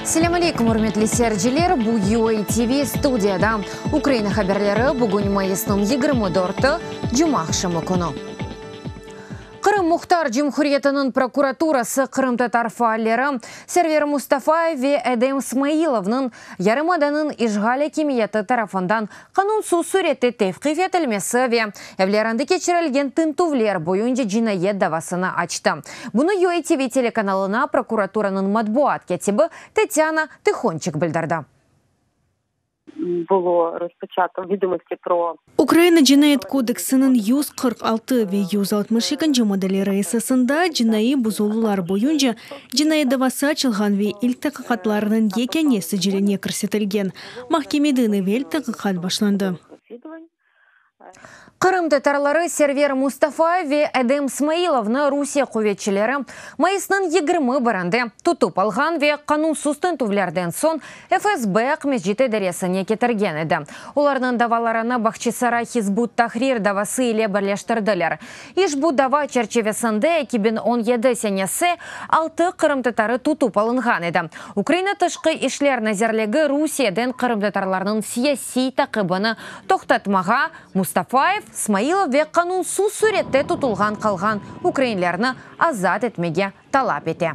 Selâm aleyküm, ürmetli seyirciler! Bu UA TV studiyada Ukraina haberleri, bugün mayısnıñ 24-i, cumaaqşamı künü. Qırım Muhtar Cumhuriyetiniñ prokuraturası qırımtatar faalleri Server Mustafayev ve Edem Smailovnıñ yarımadanıñ işğal akimiyeti tarafından qanunsız sürette tevqif etilmesi ve evlerinde keçirilgen tintüvler boyunca cinayet davasını açtı. Bunı UATV telekanalına prokuraturanıñ matbuat kâtibi Tetyana Tıhonçik bildirdi. Ukraina Cinayet kodeksiniñ 146 ve 162 maddeleri esasında cinaiy bozuluvlar boyunca cinayet davası açılğan ve ilk taqiqatlarnıñ yekâne siciline kirsetilgen. Mahkemeden evel taqiqat başlandı. Qırımtatarları Server Mustafayev ve Edem Smailovnı Rusiye quvetçileri mayısnıñ 21-inde tutıp alğan ve qanunsız tintüvlerden soñ FSB Aqmescit idaresine ketirgen edi. Olarnıñ davalarını Bağçasaray Hizb ut-Tahrir davası ile birleştirdiler. İşbu dava çerçivesinde 2017 senesi altı qırımtatarı tutıp alınğan edi. Ukraina Tışqı işler nazirligi Rusiyeden qırımtatarlarnıñ siyasiy taqibini toqtatmağa, Mustafayev, Smailov ve qanunsız sürette tutulğan qalğan ukrainlerni azat etmege talap ete.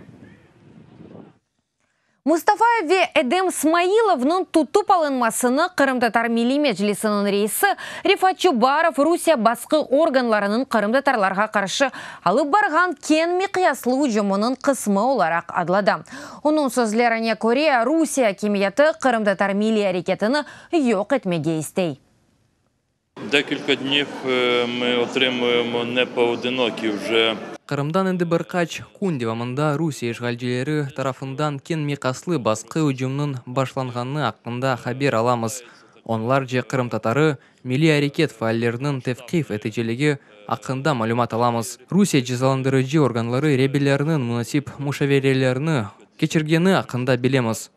Mustafayev ve Edem Smailovnıñ tutıp alınmasını Qırımtatar Milliy Meclisiniñ reisi Refat Çubarov Rusiye basqı organlarınıñ qırımtatarlarğa qarşı alıp barğan keñ miqyaslı ücüminiñ qısmı olaraq adladı. Onıñ sözlerine köre, Rusiye akimiyeti qırımtatar milliy areketini yoq etmege istey. Dekilka dniv mı otrimuyemo nepoodinoki vje. Qırımdan endi bir qaç kün devamında Rusiye işğalcileri tarafından keñ miqaslı basqı ücümniñ başlanğanı aqqında haber alamız. Onlarca qırımtatarı, milliy areket faalleriniñ tevqif eticiligi aqqında malümat alamız. Rusiye cezalandırıcı organları reberleriniñ munasip muşaverelerni keçirgeni aqqında bilemiz.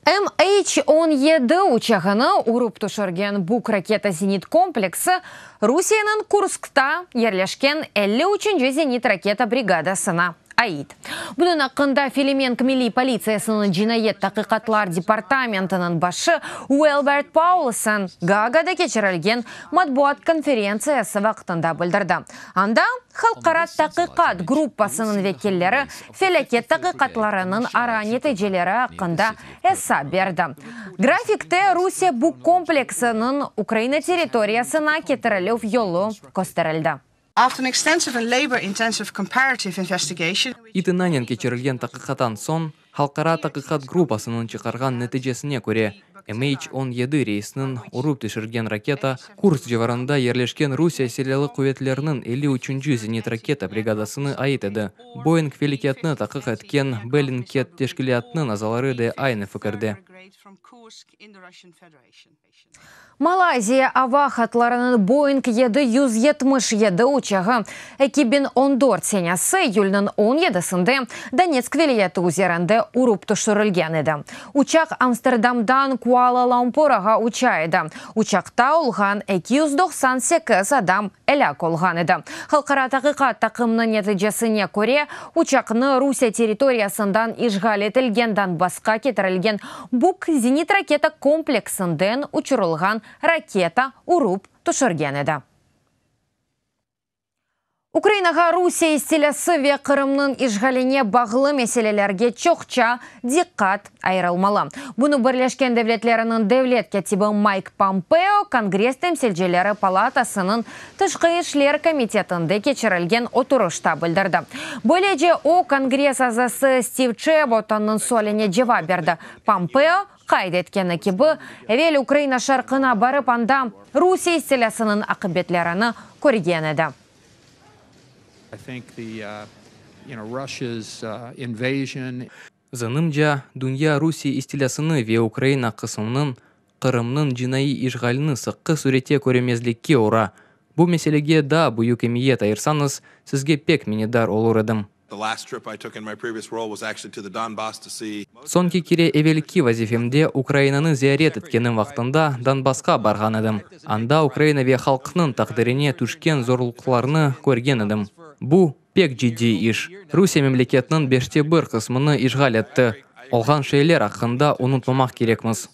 MH 17 uçağını urıp tüşürgen Buk raketa-zenit kompleksi Rusiyeniñ Kurskta yerleşken 53-nci zenit-raketa brigadasına ait. Bunıñ aqqında Felemenk milliy politsiyasınıñ cinayet taqiqatlar departamentiniñ başı Uelbert Paulsen Gaagada keçirilgen matbuat konferentsiyası vaqtında bildirdi. Anda Halqara taqiqat gruppasınıñ vekilleri felâket taqiqatlarınıñ ara neticeleri aqqında esap berdi. Grafikte Rusiye Buk kompleksiniñ Ukraina territoriyasına ketirilüv yolu kösterildi. İtinanen keçirilgen taqiqatan soñ, Halqara taqiqat gruppasınıñ çıqarğan neticesine köre, MH 17 reysiniñ urıp tüşürgen raketa Kursk civarında yerleşken Rusiye Silâlı quvetleriniñ 53-nci zenit-raketa brigadasına ait edi. Boeing felâketni taqiq etken Bellingcat teşkilâtınıñ azaları de aynı fikirde. Malayziya ava hatlarınıñ Boeing 777 uçağı 2014 senesi iyülniñ 17-sinde Donetsk vilâyeti üzerinde urıp tüşürilgen edi. Uçaq Amsterdamdan Kuala-Lumpurağa uça edi. Uçaqta olğan 298 adam elâk olğan edi. Halqara taqiqat taqımınıñ neticesine köre, uçaqnı Rusiye territoriyasından işğal etilgen Donbassqa ketirilgen Buk zenit-raketa kompleksinden uçurılğan raketa urıp tüşürgen edi. Ukrainağa Rusiye istilâsı ve Qırımnıñ işğaline bağlı meselelerge çoqça diqqat ayırılmalı. Bunı Birleşken Devletleriniñ devlet kâtibi Mayk Pompeo Kongress temsilcileri palatasınıñ Tışqı işler komitetinde keçirilgen oturışta bildirdi. Böylece o, Kongress azası Stiv Çebotonnıñ sualine cevap berdi. Pompeo qayd etkeni kibi, evel Ukraina şarqına barıp, anda Rusiye istilâsınıñ aqibetlerini körgen edi. Zanımca, dünya Rusiye istilâsını ve Ukraina qısımınıñ, Qırımnıñ cinaiy işğalini sıqı sürette köremezlikke ura. Bu meselege daa büyük emiyet ayırsañız, sizge pek minnetdar olur edim. Soñki kere evelki vazifemde Ukrainanı ziyaret etkenim vaqtında Donbassqa barğan edim. Anda Ukraina ve halqnıñ taqdirine tüşken zorluqlarnı körgen edim. Bu, pek ciddiy iş. Rusiye memleketniñ beşte bir qısmını işğal etti. Olğan şeyler aqqında unutmamaq kerekmiz.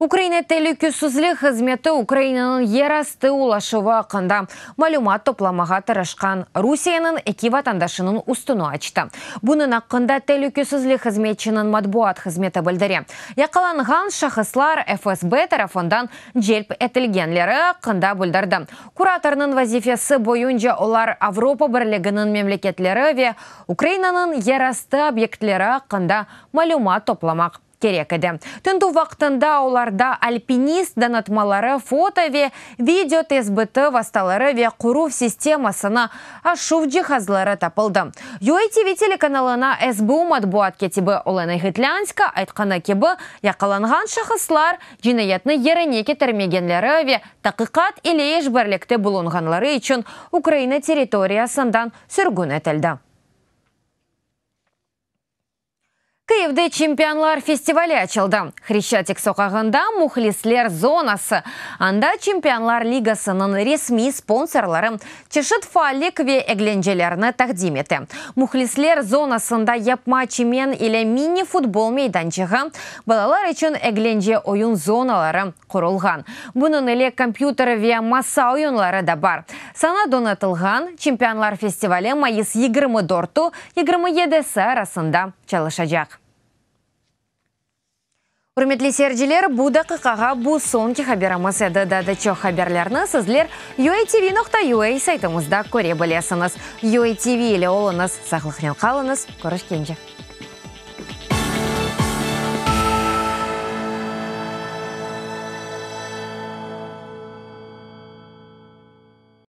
Ukraina telükesizlik hızmeti Ukrainanıñ yerastı ulaşuvı aqqında malümat toplamağa tırışqan Rusiyeniñ eki vatandaşınıñ üstüni açtı. Bunıñ aqqında Telükesizlik hızmetçiniñ matbuat hızmeti bildire. Yaqalanğan şahıslar FSB tarafından celp etilgenleri aqqında bildirdi. Kuratornıñ vazifesi boyunca olar Avropa Birliginiñ memleketleri ve Ukrainanıñ yerastı obyektleri aqqında malümat toplamaq kerek edi. Tintüv vaqtında olarda alpinist donatmaları, foto ve video tesbiti vastaları ve qoruv sistemasını aşuv cihazları tapıldı. UATV telekanalına SBU matbuat kâtibi Olena Ğitlânska aytqanı kibi, yaqalanğan şahıslar cinayetni yerine ketirmegenleri ve taqiqat ile işbirlikte bulunğanları içün Ukraina territoriyasından sürgün etildi. Kyivde Çempionlar festivali açıldı. Hreşçatik soqağında mühlisler zonası, anda Çempionlar Ligasınıñ resmiy sponsorları çeşit faallik ve eglencelerni taqdim ete. Mühlisler zonasında yapma çimen ile mini-futbol meydançığı, balalar içün eglence oyun zonaları qurulğan. Bunıñ ile kompyuter ve masa oyunları da bar. Sana donatılğan Çempionlar festivali mayıs 24-ü, 27-si arasında çalışacaq. Ürmetli seyirciler, bu daqiqağa bu soñki haberimiz edi. Daa da çoq haberlerni sizler uatv.ua saytımızda köre bilesiñiz. UATV ile oluñız, sağlıqnen qalıñız, körüşkence.